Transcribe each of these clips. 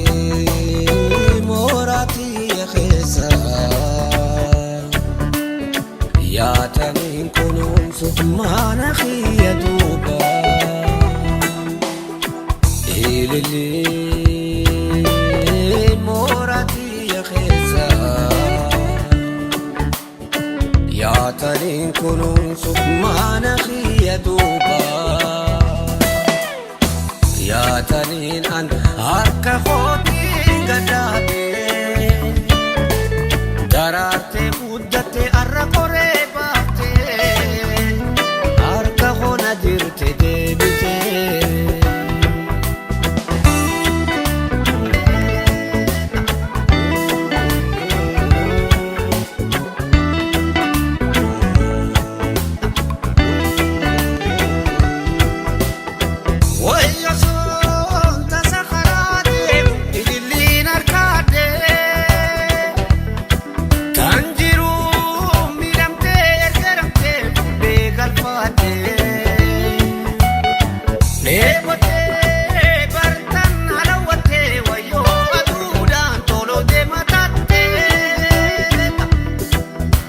Ilillii mooraatii keessa yaataniin kunuunsu mana kiyya duuba. Ilillii mooraatii keessa yaataniin kunuunsu mana kiyya duuba. Yaataniin an harka kootiin gadaatee daraartee guddattee arra qoree baaftee harka koona jirte deebitee. Wayyo soon tasa karaa deemu ililliin harkaa dee. Kan jiru miidhamtee ergaramtee fuudhee galfaatee. Dheebotee bartan halawwattee wayyoo aduudhaan tolotee mataattee.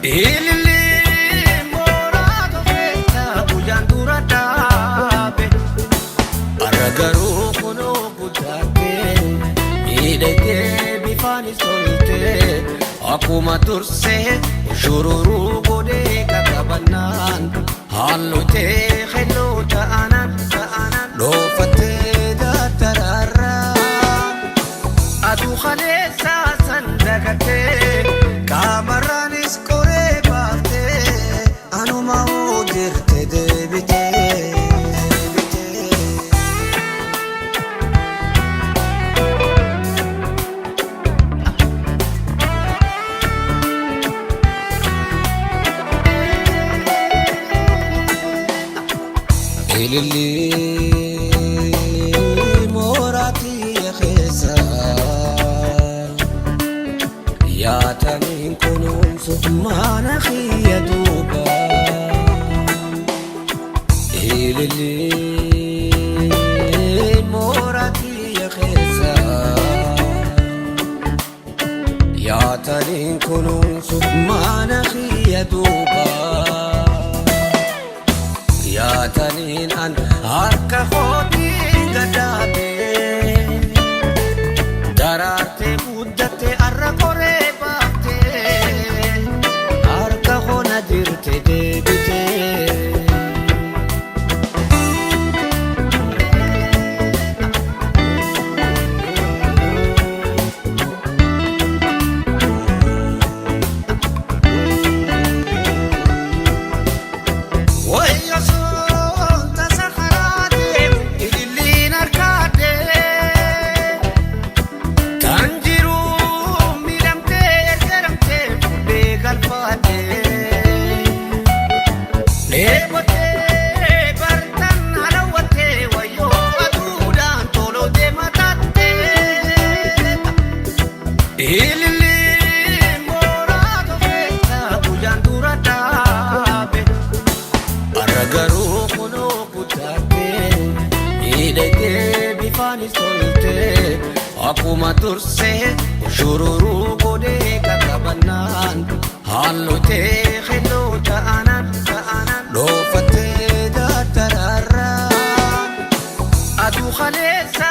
Ililliin mooraa tofeessa guyyaan dura dhaabe. Har'a garuu kunoo guddattee miidhagdee bifaanis toltee akkuma dursee shururuu godhee qaqqabannaan hallutee helluu ta'anan dhoofattee daddaraarraa aduu kaleessaa san dagattee qaamarraanis qoree baaftee anuma hoo jirte deebitee. Ilillii mooraatii keessa yaataniin kunuunsu mana kiyya duuba. Ilillii mooraatii keessa yaataniin kunuunsu mana kiyya duuba. Yaataniin an harka kootiin gadaatee daraartee guddattee arra qoree baaftee harka koona jirte deebitee. Wayyo soon tasa karaa deemu ililliin harkaa dee. Kan jiru miidhamtee ergaramtee fuudhee galfaatee. Dheebotee bartan halawwattee wayyoo aduudhaan tolotee mataattee. Ililliin mooraa tofeessa guyyaan dura dhaabe. Har'a garuu kunoo guddattee miidhagdee bifaanis toltee akkuma dursee shururuu godhee qaqqabannaan hallutee helluu ta'anan dhoofattee daddaraarraa aduu kaleessa